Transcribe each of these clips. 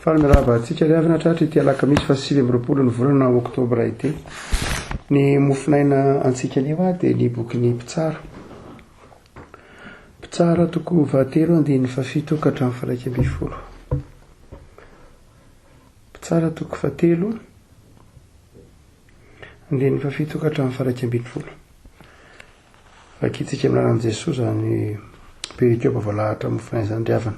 Faly miarahaba antsika ry havana tratra ity alakamisy faha 29 ny volana oktobra ity. Ny mofonaina antsika anio dia ny bokin'ny Mpitsara. Mpitsara toko fahatelo andininy fahafito ka hatramin'ny faha 11. Mpitsara toko fahatelo andininy fahafito ka hatramin'ny faha 11. Vakintsika amin'ny anaran'i Jesoa izany perikopa voalahatra mofonaina izany ry havana.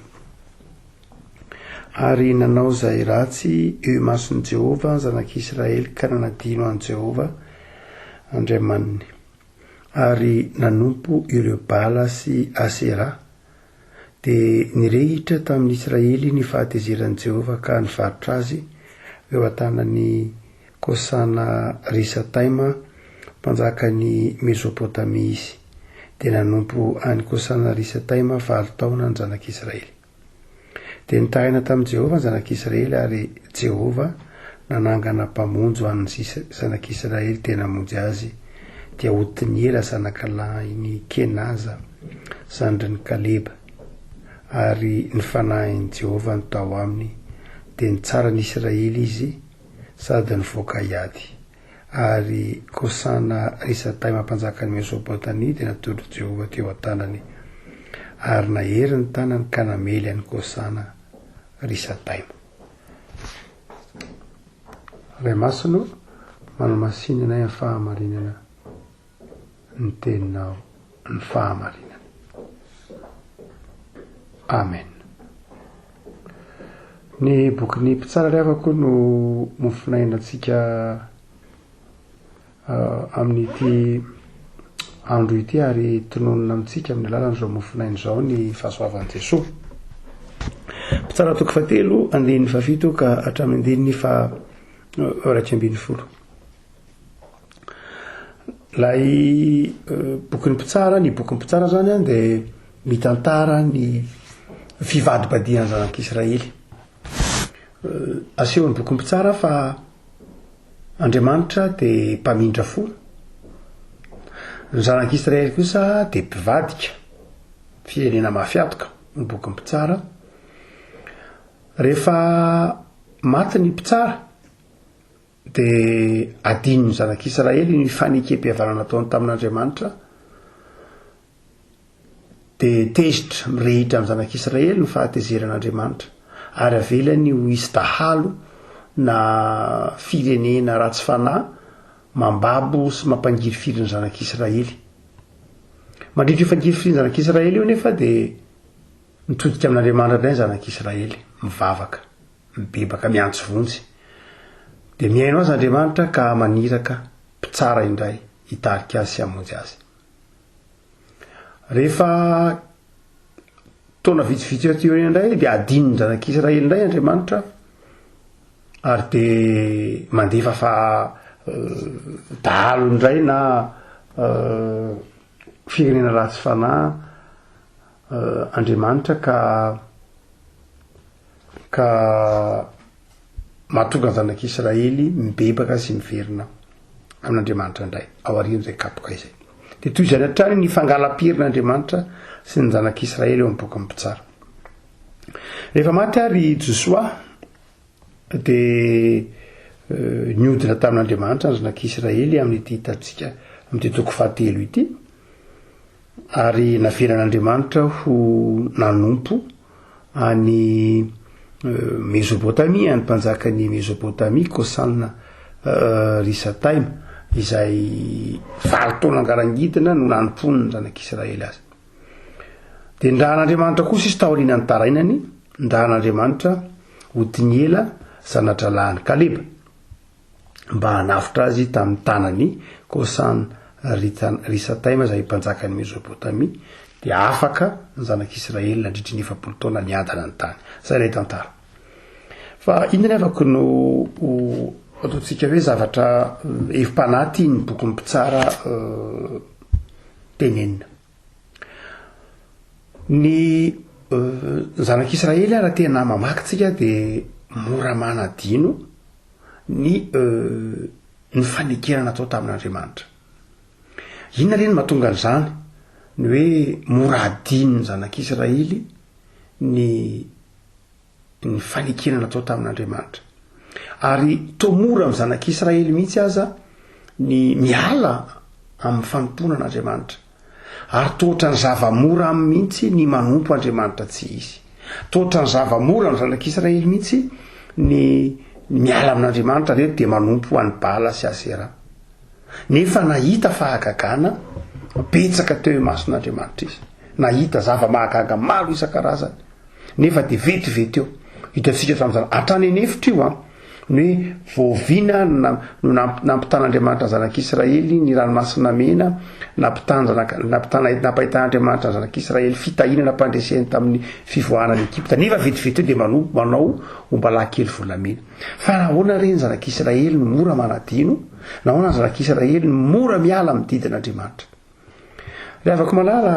Ary nanao izay ratsy eo imason'i Jehovah ny zanak'Israely ka nanadino an'i Jehovah Andriamaniny, ary nanompo ireo Bala sy Asera. Dia nirehitra tamin'ny Israely ny fahatezeran'i Jehovah ka nivarotra azy eo an-tanan'i Kosana-risataima, mpanjakan'i Mezopotamia izy. Dia nanompo an'i Kosana-risataima valo taona ny zanak'Israely. Dia nitaraina tamin'i Jehovah ny zanak'Israely, ary Jehovah nanangana mpamonjy ho an'ny zanak'Israely dia namonjy azy, dia Otniela zanakalahin'i Kenaza, zandrin'i Kaleba. Ary ny fanahin'i Jehovah no tao aminy, dia nitsara ny Israely izy sady nivoaka hiady. Ary Kosana Risataima mpanjakan'i Mesopotamia dia natolotr'i Jehovah teo an-tanany, ary nahery ny tanany ka namely an'i Kosana Risataima. Ray Masina ô, manamasina anay amin'ny fahamarinana ny teninao ny fahamarinana. Amen. Ny bokin'ny Mpitsara ry havako no mofonainantsika amin'ity andro ity ary tononina amintsika amin'ny alalan'izao mofonaina izao ny fahasoavan'i Jesoa. Mpitsara toko fahatelo andininy fahafito ka hatramin'ny andininy faha 11. Ilay bokin'ny mpitsara, ny bokin'ny mpitsara zany an dia mitantara ny fivadibadihan'ny zanak'Israely. Asehon'ny bokin'ny mpitsara fa Andriamanitra dia mpamindra fo, ny zanak'Israely kosa dia mpivadika, firenena mafy hatoka ny bokin'ny mpitsara. Rehefa maty ny mpitsara Dia adinon'ny zanak'Israely ny fanekem-pihavanana nataony tamin'Andriamanitra, dia tezitra mirehitra amin'ny zanak'Israely ny fahatezeran'Andriamanitra, ary avelany ho hisy dahalo na firenena ratsy fanahy mambabo sy mampangirifiry ny zanak'Israely. Mandritra io fangirifirin'ny zanak'Israely io nefa dia mitodika amin'Andriamanitra indray ny zanak'Israely, mivavaka. Mibebaka miantso vonjy. Dia mihaino azy Andriamanitra ka maniraka mpitsara indray hitarika azy sy hamonjy azy. Rehefa taona vitsivitsy aty aoriana indray dia adinon'ny zanak'Israely indray Andriamanitra ary dia mandefa fa dahalo indray na firenena ratsy fanahy Andriamanitra ka ka mahatonga ny zanak'Israely mibebaka sy miverina amin'Andriamanitra indray aorian'izay kapoka izay. Dia toy izany hatrany ny fangalam-pirin'Andriamanitra sy ny zanak'Israely eo amin'ny bokin'ny mpitsara. Rehefa maty ary i Josoa dia niodina tamin'Andriamanitra ny zanak'Israely amin'ity hitantsika amin'ity toko fahatelo ity. Ary navelan'Andriamanitra ho nanompo an'i Mezopotamia, ny mpanjakan'i Mezopotamia, Kosana Risataima, izay valo taona angarangidina no nanompoany ny zanak'Israely azy. Dia nirahan'Andriamanitra kosa izy taorian'ny nitarainany, nirahan'Andriamanitra Otniela, zana-drahalahin'i Kaleba. mba hanavotra azy tamin'ny tanan'i Kosan Risataima izay mpanjakan'i Mezopotamia, dia afaka ny zanak'Israely nandritry ny 40 taona niadana ny tany. Izay ilay tantara. Fa inona nefa ko no ataontsika hoe zavatra hevi-panahy tian'ny bokin'ny mpitsara tenenina. Ny zanak'Israely raha tena mamaky tsika dia mora manadino ny ny fanekena natao tamin'Andriamanitra. Inona re no mahatonga an'izany? Ny hoe mora adinon'ny zanak'Israely ny. ny fanekena natao tamin'Andriamanitra. Ary toa mora amin'ny zanak'Israely mihitsy aza ny miala amin'ny fanompoana an'Andriamanitra. Ary toa ohatran'ny zava-mora aminy mihitsy ny manompo Andriamanitra tsy izy. Toa ohatran'ny zava-mora amin'ny zanak'Israely mihitsy ny miala amin'Andriamanitra reto dia manompo an'i Bala sy Asera. Nefa nahita fahagagana betsaka teo imason'Andriamanitra izy. Nahita zava-mahagaga maro isan-karazany. Nefa dia vetivety eo. Hitantsika hatramin'izany, hatrany an'efitra io an, ny hoe voaviana no nampitan'Andriamanitra ny zanak'Israely ny ranomasina mena, nampitana, nampahitan'Andriamanitra ny zanak'Israely fitahiana nampandreseny tamin'ny fivoahana an'i Egypta. Nefa vetivety eo dia mano, manao ombalahy kely volamena. Fa nahoana re ny zanak'Israely no mora manadino? Nahoana ny zanak'Israely no mora miala amin'ny didin'Andriamanitra? Ry havako malala,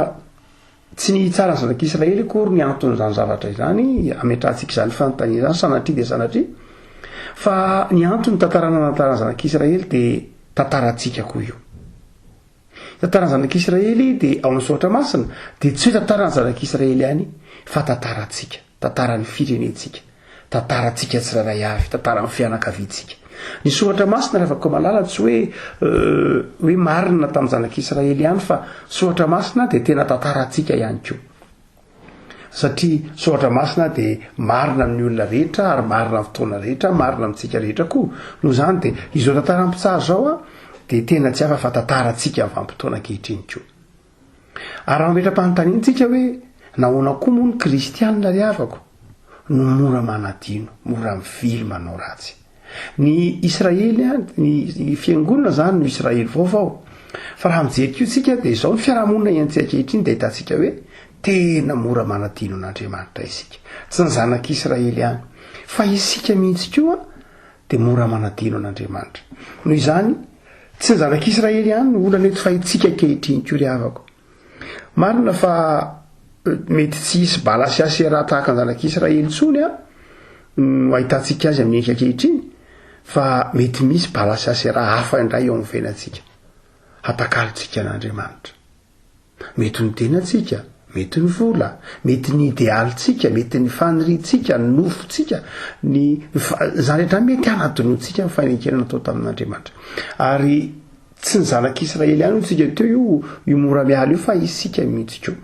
Tsy ny hitsara ny zanak'Israely akory ny anton'izany zavatra izany, ametrahantsika izany fanontaniana izany, sanatria dia sanatria, fa ny antony tantarana ny tantaran'ny zanak'Israely dia tantarantsika koa io. Tantaran'ny zanak'Israely dia ao amin'ny soratra masina dia tsy hoe tantaran'ny zanak'Israely ihany fa tantarantsika. Tantaran'ny firenentsika, tantarantsika tsirairay avy, tantaran'ny fianakaviantsika. Ny soratra masina ry havako malala tsy hoe hoe marina tamin'ny zanak'Israely ihany fa soratra masina dia tena tantarantsika ihany koa. Satria soratra masina dia marina amin'ny olona rehetra ary marina amin'ny fotoana rehetra, marina amintsika rehetra koa. Noho izany dia izao tantaram-pitsara izao dia tena tsy hafa fa tantarantsika amin'ny vanim-potoana ankehitriny koa. Ary raha mametra-panontaniana tsika hoe nahoana koa moa ny kristianina ry havako no mora manadino, mora mivily manao ratsy. Ny Israely, ny fiangonana zany no Israely vaovao. Fa raha mijery koa tsika dia izao ny fiarahamonina iaintsika ankehitriny dia ahitantsika hoe tena mora manadino an'Andriamanitra isika. Tsy ny zanak'Israely ihany fa isika mihitsy koa dia mora manadino an'Andriamanitra. Noho izany, tsy ny zanak'Israely ihany no olana eto fa itsika ankehitriny koa ry havako. Marina fa mety tsy hisy bala sy asera tahaka ny zanak'Israely intsony an, no ahitantsika azy amin'ny endrika ankehitriny, fa mety misy bala sy asera hafa indray eo amin'ny fiainantsika. Hatakalontsika an'Andriamanitra. Mety ho ny tenantsika, mety ny vola, mety ny idealintsika, mety ny faniriantsika, ny nofontsika, ny izany rehetra izany mety hanadinoantsika ny fanekena natao tamin'Andriamanitra. Ary tsy ny zanak'Israely ihany hoy tsika teo io io mora miala io fa isika mihitsy koa.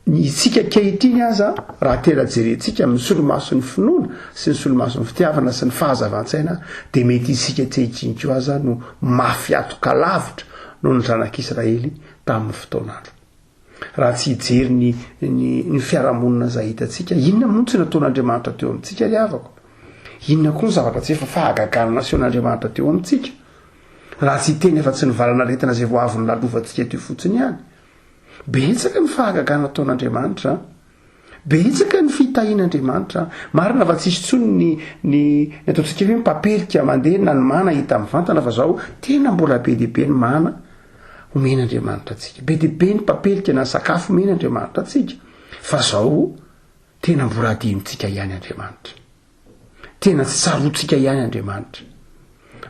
Ny isika ankehitriny aza, raha tena jerentsika amin'ny solomason'ny finoana sy ny solomason'ny fitiavana sy ny fahazavan-tsaina, dia mety isika ankehitriny koa aza no mafy hatoka lavitra noho ny zanak'Israely tamin'ny fotoan'andro. Raha tsy hijery ny, ny, ny fiarahamonina izay hitantsika, inona moa no tsy nataon'Andriamanitra teo amintsika ry havako? Inona koa ny zavatra tsy efa fahagagana nasehon'Andriamanitra teo amintsika? Raha tsy hiteny afa-tsy ny valan'aretina izay vao avy nolalovantsika teo fotsiny ihany. Betsaka ny fahagagana ataon'Andriamanitra an! Betsaka ny fitahian'Andriamanitra an! Marina fa tsisy intsony ny ny ny ataontsika hoe mpapelika mandeha na ny mana hita mivantana fa zao tena mbola be dia be ny mana omen'Andriamanitra antsika. Be dia be ny mpapelika na ny sakafo omen'Andriamanitra antsika fa zao tena mbola adinontsika ihany Andriamanitra. Tena tsy tsaroantsika ihany Andriamanitra.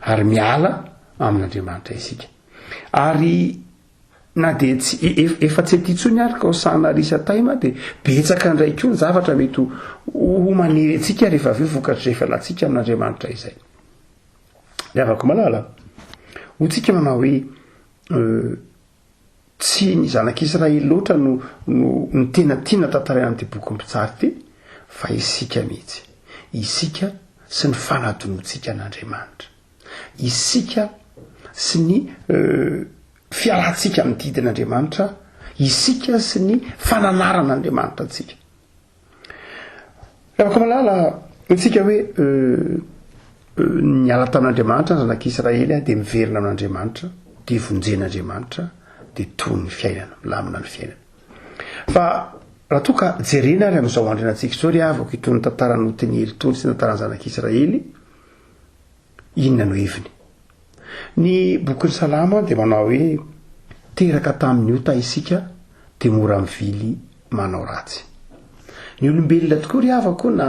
Ary miala amin'Andriamanitra isika. Ary Na dia tsy efa tsy aty intsony ary ka Hosana Risataima dia betsaka indray koa ny zavatra mety ho ho manery antsika rehefa avy eo vokatr'izay fialantsika amin'Andriamanitra izay. Ry havako malala, hoy tsika manao hoe tsy ny zanak'Israely loatra no no no tena tiana tantaraina amin'ity bokin'ny Mpitsara ity fa isika mihitsy. Isika sy ny fanadinoantsika an'Andriamanitra. Isika sy ny fialantsika amin'ny didin'Andriamanitra, isika sy ny fananaran'Andriamanitra antsika. Ravako malala, antsika hoe niala tamin'Andriamanitra ny zanak'Israely dia miverina amin'Andriamanitra, dia vonjen'Andriamanitra, dia tony ny fiainana, milamina ny fiainana. Fa raha toa ka jerena ary amin'izao andro iainantsika izao ry havako itony tantaran'i Otniely itony sy ny tantaran'ny zanak'Israely, Inona no heviny? Ny bokin'ny Salamo dia manao hoe teraka tamin'ny ota isika dia mora mivily manao ratsy. Ny olombelona tokoa ry havako na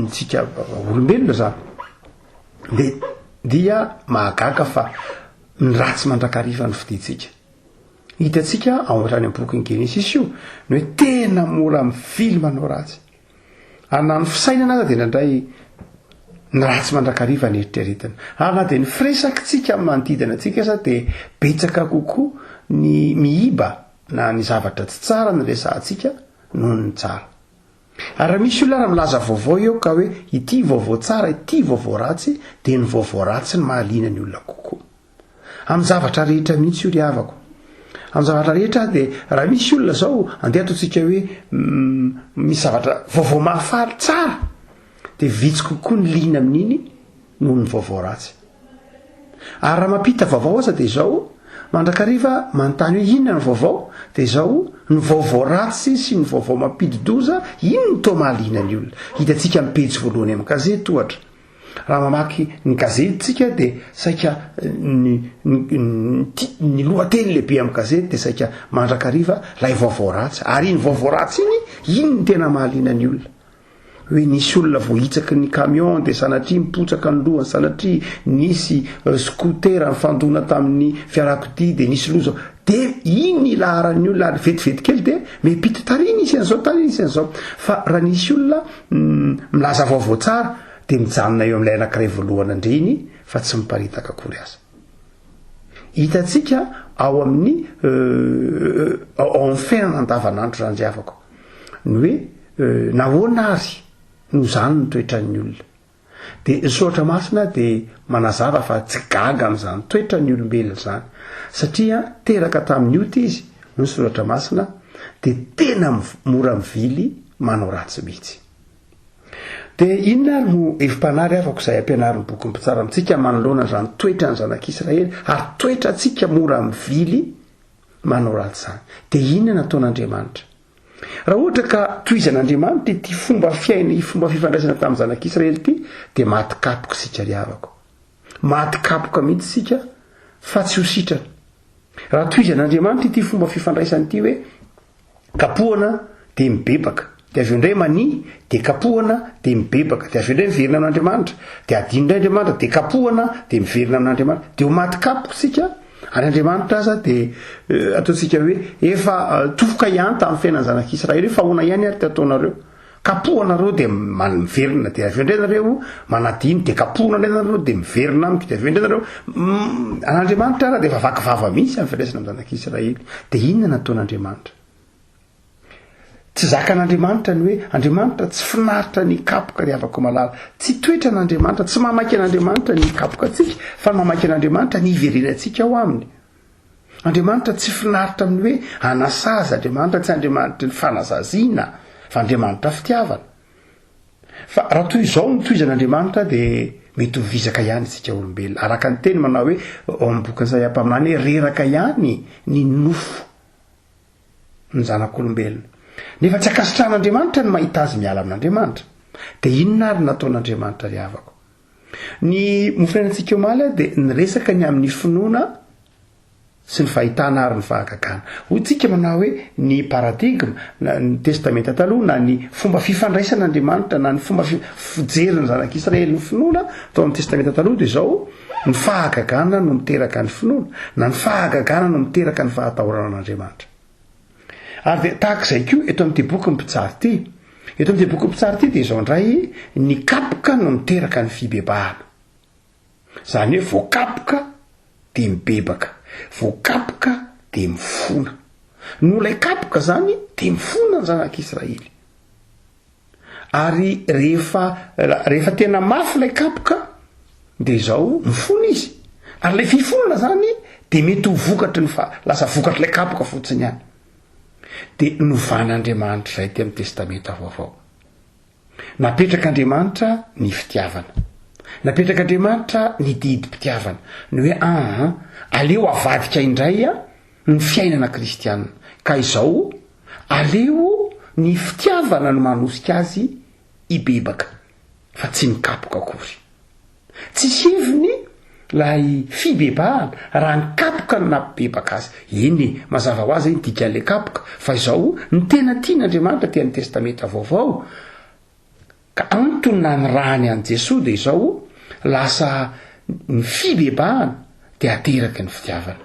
ntsika olombelona zany dia dia mahagaga fa ny ratsy mandrakariva no fidintsika. Hitantsika ao hatrany amin'ny bokin'ny Genesisy io ny hoe tena mora mivily manao ratsy. Ary na ny fisainana aza dia indraindray ny ratsy mandrakariva ny eritreretina. Ary na dia ny firesakitsika amin'ny manodidina antsika aza dia betsaka kokoa ny miiba na ny zavatra tsy tsara no resahantsika noho ny tsara. Ary raha misy olona ary milaza vaovao eo ka hoe ity vaovao tsara, ity vaovao ratsy, dia ny vaovao ratsy no mahaliana ny olona kokoa. Amin'ny zavatra rehetra mihitsy io ry havako. Amin'ny zavatra rehetra dia raha misy olona zao andeha ataontsika hoe misy zavatra vaovao mahafaly tsara dia vitsy kokoa ny liana amin'iny noho ny vaovao ratsy. Ary raha mampita vaovao aza dia izao mandrakariva manontany hoe inona ny vaovao dia izao ny vaovao ratsy sy ny vaovao mampidi-doza iny no toa mahaliana ny olona. Hitantsika amin'ny pejy voalohany amin'ny gazety ohatra. Raha mamaky ny gazety tsika dia saika ny ny lohateny lehibe amin'ny gazety dia saika mandrakariva ilay vaovao ratsy. Ary iny vaovao ratsy iny, iny no tena mahaliana ny olona. Hoe nisy olona voahitsaky ny camion dia sanatria mipotsaka ny lohany, sanatria nisy scooter nifandona tamin'ny fiarakodia dia nisy loza. Dia iny ilaharan'ny olona ary vetivety kely dia miampita tary nisy an'izao, tary nisy an'izao. Fa raha nisy olona milaza vaovao tsara dia mijanona eo amin'ilay anankiray voalohany indray iny fa tsy miparitaka akory aza. Hitantsika ao amin'ny ao amin'ny fiainana andavanandro izany ry havako ny hoe nahoana ary no izany ny toetran'ny olona. Dia ny soratra masina dia manazava fa tsy gaga amin'izany toetran'ny olombelona izany satria teraka tamin'ny ota izy hoy ny soratra masina dia tena mora mivily manao ratsy mihitsy. Dia inona ary no hevi-panahy ry havako izay ampianarin'ny bokin'ny mpitsara amintsika manoloana izany toetran'ny zanak'Israely ary toetrantsika mora mivily manao ratsy izany? Dia inona nataon'Andriamanitra? Raha ohatra ka tohizan'Andriamanitra ity fomba fiaina, fomba fifandraisana tamin'ny zanak'Israely ity dia maty kapoka isika ry havako. Maty kapoka mihitsy isika fa tsy ho sitrana. Raha tohizan'Andriamanitra ity fomba fifandraisana ity hoe kapohana dia mibebaka, dia avy eo indray mania, dia kapohana dia mibebaka, dia avy eo indray miverina amin'Andriamanitra, dia adino indray Andriamanitra, dia kapohana dia miverina amin'Andriamanitra, dia ho maty kapoka isika, ary Andriamanitra aza dia eh, ataontsika hoe efa eh, tofoka ihany tamin'ny fiainan'ny zanak'Israely hoe fa ahoana ihany ary ty ataonareo. Kapohana nareo dia miverina, dia avy eo indray nareo manadino, dia kapohana indray nareo dia miverina amiko, dia avy eo indray nareo an'Andriamanitra ara dia efa vaky vava mihitsy amin'ny fifandraisana amin'ny zanak'Israely. Dia inona nataon'Andriamanitra? Tsy zakan'Andriamanitra ny hoe Andriamanitra tsy finaritra ny hikapoka ry havako malala. Tsy toetran'Andriamanitra, tsy mamaky an'Andriamanitra ny hikapoka antsika, fa ny mamaky an'Andriamanitra ny hiverenantsika ao aminy. Andriamanitra tsy finaritra amin'ny hoe hanasazy, Andriamanitra tsy Andriamanitry ny fanasaziana, fa Andriamanitra fitiavana. Fa raha toy izao no tohizan'Andriamanitra dia mety ho vizaka ihany isika olombelona. Araka ny teny manao hoe ao amin'ny bokin'i Isaia mpaminany hoe reraka ihany ny nofo ny zanak'olombelona. Nefa tsy ankasitrahan'Andriamanitra ny mahita azy miala amin'Andriamanitra. Dia inona ary no nataon'Andriamanitra ry havako? Ny mofonainantsika omaly dia niresaka ny amin'ny finoana sy ny fahitana ary ny fahagagana. Hoy tsika manao hoe ny paradigme na ny testamenta taloha na ny fomba fifandraisan'Andriamanitra na ny fomba fijerin'ny zanak'Israely ny finoana tao amin'ny testamenta taloha dia izao, ny fahagagana no miteraka ny finoana na ny fahagagana no miteraka ny fahatahorana an'Andriamanitra. Ary dia tahaka izay koa eto amin'ity bokin'ny Mpitsara ity. Eto amin'ity bokin'ny Mpitsara ity dia izao indray, ny kapoka no miteraka ny fibebahana. Izany hoe voakapoka dia mibebaka, voakapoka dia mifona. Noho ilay kapoka izany dia mifona ny zanak'Israely. Ary rehefa rehefa tena mafy ilay kapoka dia izao mifona izy. Ary ilay fifonana izany dia mety ho vokatry ny fa lasa vokatr'ilay kapoka fotsiny ihany. Dia novan'Andriamanitra izay teo amin'ny Testamenta Vaovao. Napetrak'Andriamanitra ny fitiavana. Napetrak'Andriamanitra ny didim-pitiavana. Ny hoe aa aleo avadika indray ny fiainana kristiana. Ka izao Aleo ny fitiavana no manosika azy hibebaka fa tsy ny kapoka akory. Tsisy heviny ilay fibebahana raha ny kapoka no nampibebaka azy. Eny e, mazava ho azy ny dikan'ilay kapoka, fa izao ny tena tian'Andriamanitra aty amin'ny Testamenta Vaovao, ka antony nanirahany an'i Jesoa dia izao, lasa ny fibebahana dia ateraky ny fitiavana.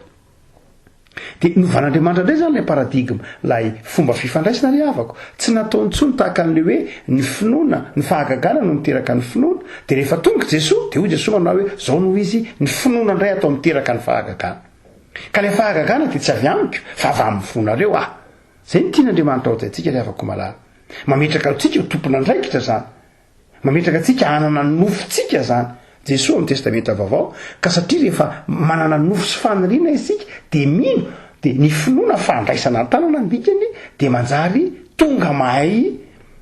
Dia novan'Andriamanitra indray izany ilay paradigme, ilay fomba fifandraisana ry havako. Tsy nataony intsony tahaka an'ilay hoe ny finoana, ny fahagagana no miteraka ny finoana. Dia rehefa tonga i Jesoa, dia hoy Jesoa manao hoe, izao no izy, ny finoana indray atao miteraka ny fahagagana. Ka ilay fahagagana dia tsy avy amiko, fa avy amin'ny fonareo aho. Izay no tian'Andriamanitra ho ataontsika ry havako malala. Mametraka antsika ho tompon'andraikitra izany. Mametraka antsika hanana ny nofontsika izany Jesoa amin'ny Testamenta Vaovao, ka satria rehefa manana nofo sy faniriana isika dia mino, dia ny finoana fandraisana an-tanana ny dikany, dia manjary tonga mahay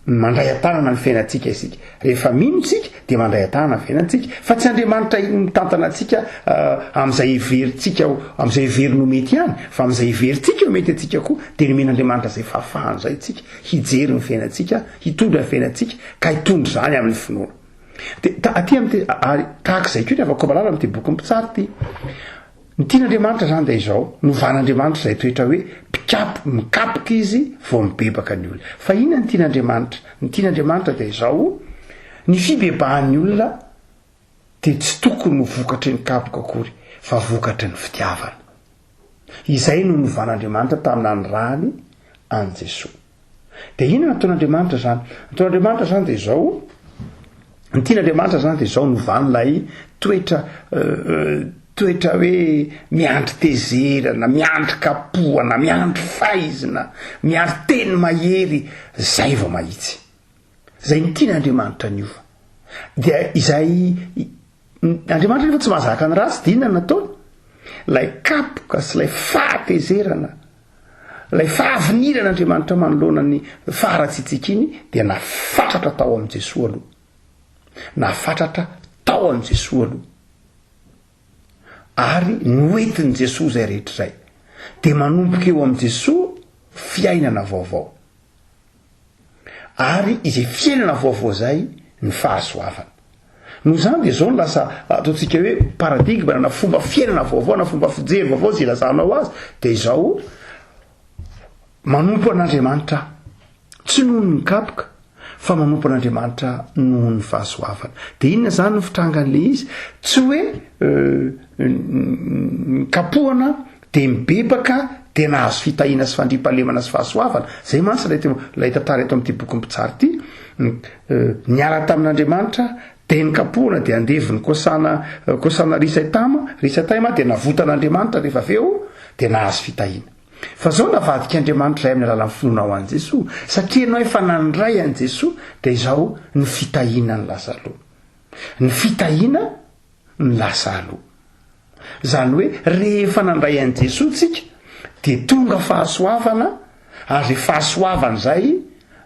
mandray an-tanana ny fiainantsika isika. Rehefa mino isika dia mandray an-tanana ny fiainantsika, fa tsy Andriamanitra mitantana antsika amin'izay heverintsika ho, amin'izay heveriny ho mety ihany, fa amin'izay heverintsika ho mety antsika koa, dia nomen'Andriamanitra izay fahafahana izay isika hijery ny fiainantsika, hitondra ny fiainantsika, ka hitondra izany amin'ny finoana. Dia ta, aty amin'ity, ary tahaka izay koa ny havako malala amin'ity bokin'ny mpitsara ity. Ny tian'Andriamanitra izany dia izao, novan'Andriamanitra izay toetra hoe mpikapo, mikapoka izy vao mibebaka ny olona. Fa inona ny tian'Andriamanitra? Ny tian'Andriamanitra dia izao, ny fibebahan'ny olona dia tsy tokony ho vokatry ny kapoka akory, fa vokatry ny fitiavana. Izay no novan'Andriamanitra tamin'ny nanirahany an'i Jesoa. Dia inona nataon'Andriamanitra izany? Nataon'Andriamanitra izany dia izao, ny tian'Andriamanitra izany dia izao, novany ilay toetra toetra hoe miandry tezerana, miandry kapohana, miandry faizina, miandry teny mahery, izay vao mahitsy. Izay ny tian'Andriamanitra niova. Dia izay Andriamanitra nefa tsy mahazaka ny ratsy, dia inona no nataony? Ilay kapoka sy ilay fahatezerana, ilay fahaviniran'Andriamanitra manoloana ny faharatsiantsika iny dia nafatratra tao amin'i Jesoa aloha. Nafatratra tao amin'i Jesoa aloha. Ary noentin'i Jesoa izay rehetra izay. Dia manomboka eo amin'i Jesoa fiainana vaovao. Ary izay fiainana vaovao izay ny fahasoavana. Noho izany dia izao no lasa ataontsika hoe paradigme na fomba fiainana vaovao na fomba fijery vaovao izay ilazanao azy dia izao, manompo an'Andriamanitra aho. Tsy noho ny kapoka fa manompo an'Andriamanitra noho ny fahasoavana. Dia inona izany no fitrangan'ilay izy? Tsy hoe kapohana dia mibebaka dia nahazo fitahiana sy fandriampahalemana sy fahasoavana. Izay mantsy ilay ilay tantara eto amin'ity bokin'ny Mpitsara ity. Niala tamin'Andriamanitra dia nikapohana dia andevon'i Kosana Kosana Risaitama, Risataima dia navotan'Andriamanitra rehefa avy eo dia nahazo fitahiana. Fa izao navadik'Andriamanitra izay amin'ny alalan'ny finoana ho an'i Jesoa. Satria ianao efa nandray an'i Jesoa dia izao ny fitahiana ny lasa aloha. Ny fitahiana ny lasa aloha. Izany hoe rehefa nandray an'i Jesoa tsika dia tonga fahasoavana ary izay fahasoavana izay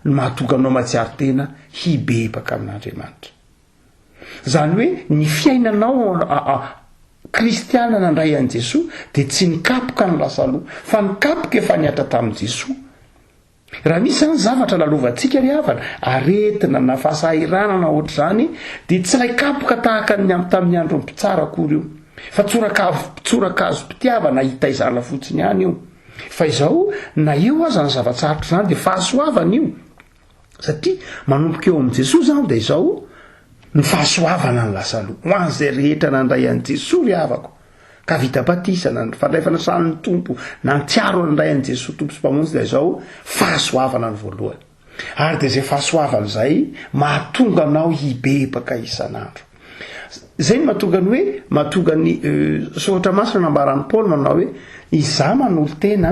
no mahatonga anao mahatsiaro tena hibebaka amin'Andriamanitra. Izany hoe ny fiainanao kristiana nandray an'i Jesoa dia tsy ny kapoka no lasa aloha fa ny kapoka efa nihatra tamin'i Jesoa. Raha misy izany zavatra lalovantsika ry havana, aretina na fahasahiranana ohatr'izany, dia tsy ilay kapoka tahaka ny tamin'ny andron'ny mpitsara akory io, fa tsorakazo-pitiavana hitaizana fotsiny ihany io. Fa izao, na eo aza ny zava-tsarotra izany dia fahasoavana io, satria manomboka eo amin'i Jesoa izany dia izao, ny fahasoavana no lasa aloha, ho an'izay rehetra nandray an'i Jesoa ry havako. Ka vita batisa, na nifandray fanasan'ny Tompo, na nitsiaro nandray an'i Jesoa Tompo sy Mpamonjy dia izao, fahasoavana ny voalohany. Ary dia izay fahasoavana izay mahatonga anao hibebaka isan'andro. Izay no mahatonga ny hoe, mahatonga ny soratra masina nambaran'i Paoly manao hoe, izaho manolo-tena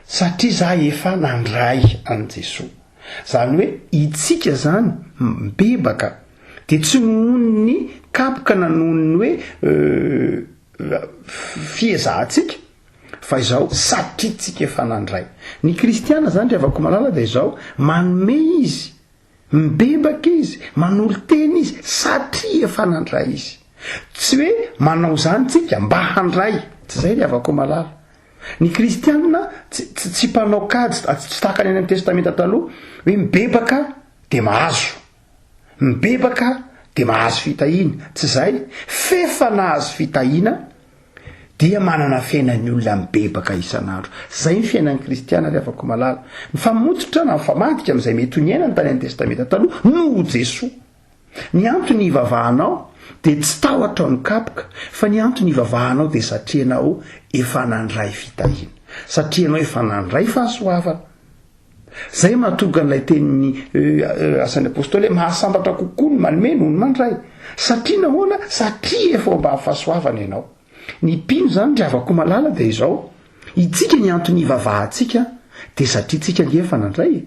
satria izaho efa nandray an'i Jesoa. Izany hoe itsika izany mibebaka Dia tsy nohon'ny kapoka na nohon'ny hoe fiezahantsika fa izao satria tsika efa nandray. Ny kristiana zany ry havako malala dia izao, manome izy, mibebaka izy, manolo-tena izy satria efa nandray izy. Tsy hoe manao izany tsika mba handray, tsy izay ry havako malala. Ny kristiana tsy tsy mpanao kajy, tsy tahaka ny any amin'ny testamenta taloha hoe mibebaka dia mahazo. Mibebaka dia mahazo fitahiana, tsy izay? F'efa nahazo fitahiana dia manana fiainan'ny olona mibebaka isan'andro. Izay ny fiainan'ny kristiana ry havako malala. Mifamototra na mifamadika amin'izay mety ho niainany tany amin'ny Testamenta Taloha noho Jesoa. Ny antony hivavahanao. Dia tsy tahotra ny kapoka fa ny antony ivavahanao dia satria ianao efa nandray fitahiana. Satria ianao efa nandray fahasoavana. Zay mahatonga an'ilay tenin'ny Asan'ny Apostoly hoe mahasambatra kokoa ny manome noho ny mandray. Satria nahoana? Satria efa ao ambany fahasoavana ianao. Ny mpino izany ry havako malala dia izao, itsika ny antony ivavahantsika dia satria tsika ange efa nandray e.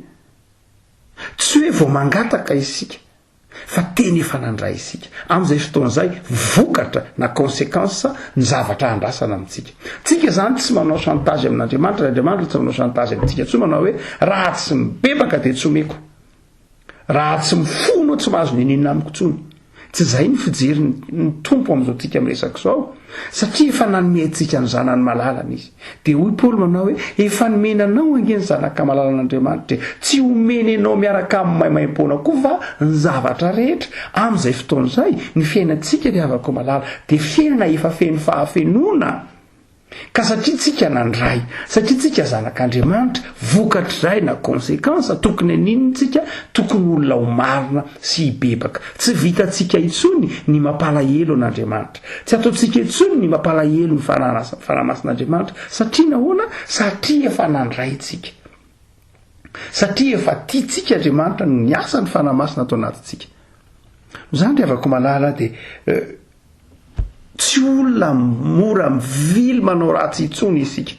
Tsy hoe vao mangataka isika fa teny efa nandray isika. Amin'izay fotoana izay, vokatra na consequence ny zavatra andrasana amintsika. Tsika izany tsy manao chantage amin'Andriamanitra, ary Andriamanitra tsy manao chantage amintsika intsony manao hoe raha tsy mibebaka dia tsy omeko. Raha tsy mifono tsy mahazo n'inon'inona amiko intsony. Tsy izay ny fijery ny Tompo amin'izao tsika miresaka izao, satria efa nanome antsika ny Zanany malalany Izy. Dia hoy Paoly manao hoe, efa nomena anao ange ny Zanaka malalan'Andriamanitra e, tsy omeny anao miaraka aminy maimaimpoana koa va ny zavatra rehetra? Amin'izay fotoana izay, ny fiainantsika ry havako malala dia fiainana efa feno fahafenoana. Ka satria tsika nandray, satria tsika zanak'Andriamanitra, vokatr'izay na consequence, tokony haninona tsika? Tokony olona ho marina sy hibebaka. Tsy vitantsika intsony ny mampalahelo an'Andriamanitra. Tsy ataontsika intsony ny mampalahelo ny Fanahy Masin'Andriamanitra. Satria nahoana? Satria efa nandray tsika. Satria efa tiantsika Andriamanitra no niasa ny Fanahy Masina ato anatintsika. Noho izany ry havako malala dia eh, Tsy olona mora mivily manao ratsy intsony isika.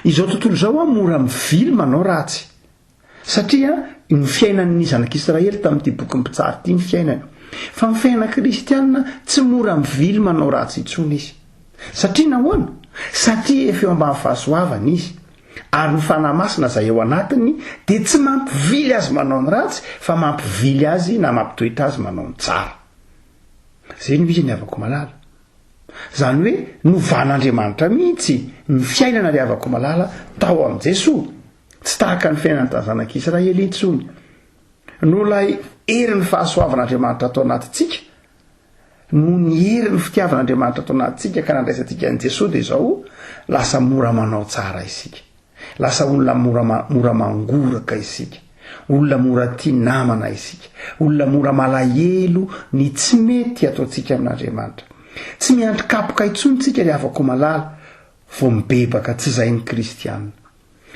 Izao tontolo izao an mora mivily manao ratsy. Satria ny fiainan'ny zanak'Israely tamin'ity bokin'ny mpitsara ity ny fiainany. Fa ny fiainana kristianina tsy mora mivily manao ratsy intsony izy. Satria nahoana? Satria efa eo ambany fahasoavana izy. Ary ny Fanahy Masina izay ao anatiny dia tsy mampivily azy manao ny ratsy fa mampivily azy na mampitoetra azy manao ny tsara. Zay no izy ny havako malala. Zany hoe novan'Andriamanitra mihitsy ny fiainana ry havako malala tao amin'i Jesoa. Tsy tahaka ny fiainan'ny zanak'Israely intsony. Noho ilay herin'ny fahasoavan'Andriamanitra ato anatintsika, noho ny herin'ny fitiavan'Andriamanitra ato anatintsika ka nandraisantsika an'i Jesoa dia izao, lasa mora manao tsara isika. Lasa olona mora mora mangoraka isika, olona mora tia namana isika, olona mora malahelo ny tsy mety ataontsika amin'Andriamanitra. Tsy miandry kapoka intsony tsika ry havako malala vao mibebaka, tsy izay ny kristiana.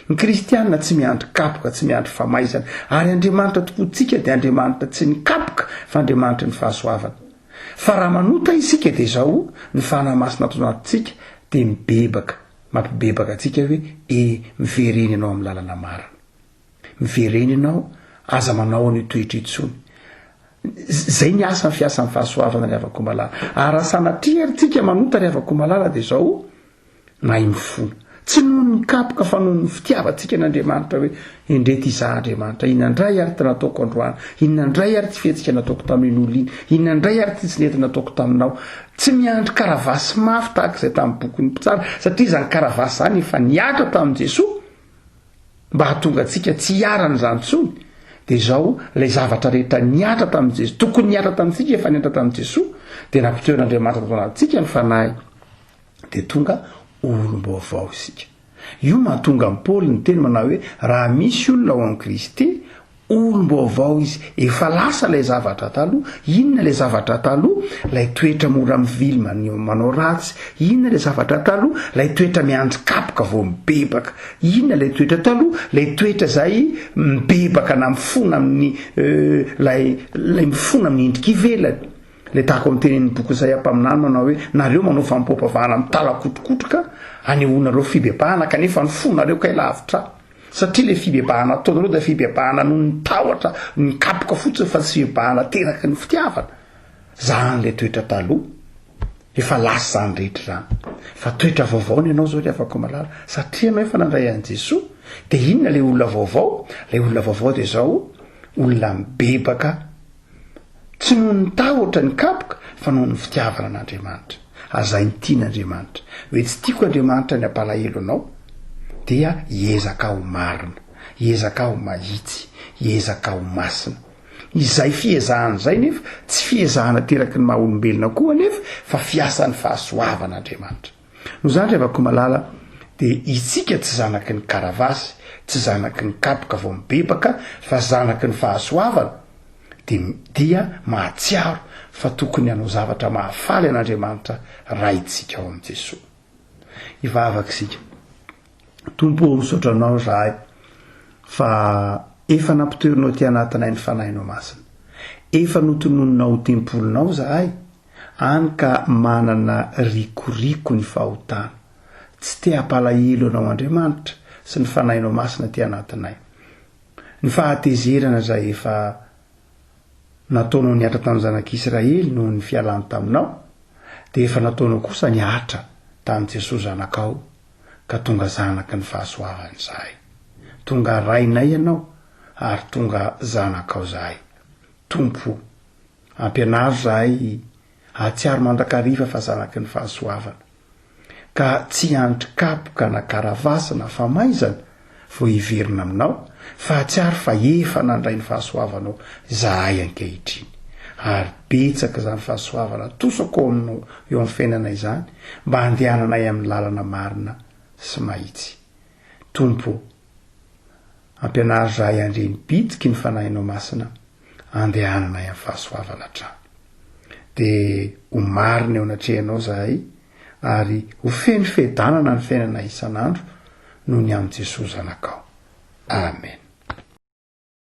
Ny kristiana tsy miandry kapoka, tsy miandry famaizana, ary Andriamanitra tompontsika dia Andriamanitra tsy ny kapoka fa Andriamanitry ny fahasoavana. Fa raha manota isika dia izao, ny Fanahy Masina ato anatintsika dia mibebaka. Mampibebaka antsika hoe e miverena ianao amin'ny lalana marina. Miverena ianao, aza manao an'io toetra intsony. Zay ny asa ny fiasan'ny fahasoavana ry havako malala. Ary raha sanatria ary tsika manota ry havako malala dia izao, mahay mifona. Tsy noho ny kapoka fa noho ny fitiavantsika an'Andriamanitra hoe Endrey ty za Andriamanitra, inona indray ary ty nataoko androany, inona indray ary ty fihetsika nataoko tamin'iny olona iny, inona indray ary ty tsy nety nataoko taminao. Tsy miandry karavasy mafy tahaka izay tamin'ny bokin'ny mpitsara, satria izany karavasy izany efa nihatra tamin'i Jesoa mba hahatonga antsika tsy hiharan'izany intsony. Dia izao, ilay zavatra rehetra nihatra tamin'i Jesoa, tokony nihatra tamintsika efa nihatra tamin'i Jesoa, dia nampitoeran'Andriamanitra tato anatintsika ny Fanahy, dia tonga olom-baovao isika. Io mahatonga an'i Paoly niteny manao hoe, raha misy olona ao amin'i Kristy, olom-baovao izy, efa lasa ilay zavatra taloha. Inona ilay zavatra taloha? Ilay toetra mora mivily manao ratsy. Inona ilay zavatra taloha? Ilay toetra miandry kapoka vao mibebaka. Inona ilay toetra taloha? Ilay toetra izay mibebaka na mifona amin'ny ilay ilay mifona amin'ny endrika ivelany. Ilay tahaka ny tenenin'ny boky Isaia mpaminany manao hoe, Nareo manao fanompoam-pivavahana mitalakotrokotroka, anehoanareo fibebahana, kanefa ny fonareo kay lavitra ahy. Satria ilay fibebahana ataonareo dia fibebahana noho ny tahotra, ny kapoka fotsiny fa tsy fibebahana ateraky ny fitiavana. Zany ilay toetra taloha. Efa lasa izany rehetra izany. Fa toetra vaovao ny anao izao ry havako malala. Satria ianao efa nandray an'i Jesoa, dia inona ilay olona vaovao? Ilay olona vaovao dia izao, olona mibebaka Tsy noho ny tahotra ny kapoka fa noho ny fitiavana an'Andriamanitra. Azainy tiana Andriamanitra. Hoe tsy tiako Andriamanitra ny hampalahelo anao dia hiezaka ho marina, hiezaka ho mahitsy, hiezaka ho masina. Izay fiezahana izay nefa tsy fiezahana ateraky ny maha olombelona koa anefa fa fiasan'ny fahasoavan'Andriamanitra. Noho izany ry havako malala dia isika tsy zanaky ny karavasy, tsy zanaky ny kapoka vao mibebaka fa zanaky ny fahasoavana. Dia dia mahatsiaro fa tokony hanao zavatra mahafaly an'Andriamanitra Raintsika ao amin'i Jesoa. Hivavaka isika. Tompo ô, misaotra Anao izahay fa efa nampitoerinao aty anatinay ny Fanahinao Masina. Efa notononinao ho tempolinao izahay, any ka manana rikoriko ny fahotana. Tsy te hampalahelo Anao Andriamanitra sy ny Fanahinao Masina aty anatinay. Ny fahatezerana izay efa nataonao nihatra tamin'ny zanak'Israely noho ny fialany taminao, dia efa nataonao kosa nihatra tamin'i Jesoa Zanakao, ka tonga zanaky ny fahasoavana izahay. Tonga Rainay Ianao, ary tonga zanakao izahay. Tompo o, ampianaro izahay hahatsiaro mandrakariva fa zanaky ny fahasoavana. Ka tsy hiandry kapoka na karavasy na famaizana vao hiverina aminao, fa hahatsiaro fa efa nandray ny fahasoavanao izahay ankehitriny. Ary betsaka izany fahasoavana atosako ao aminao eo amin'ny fiainana izany mba handehananay amin'ny lalana marina sy mahitsy. Tompo ô, ampianaro izahay handre ny bitsiky ny Fanahinao Masina andehananay amin'ny fahasoavana hatrany. Dia ho marina eo anatrehanao izahay ary ho feno fiadanana ny fiainanay isan'andro noho ny amin'i Jesoa Zanakao. Amen.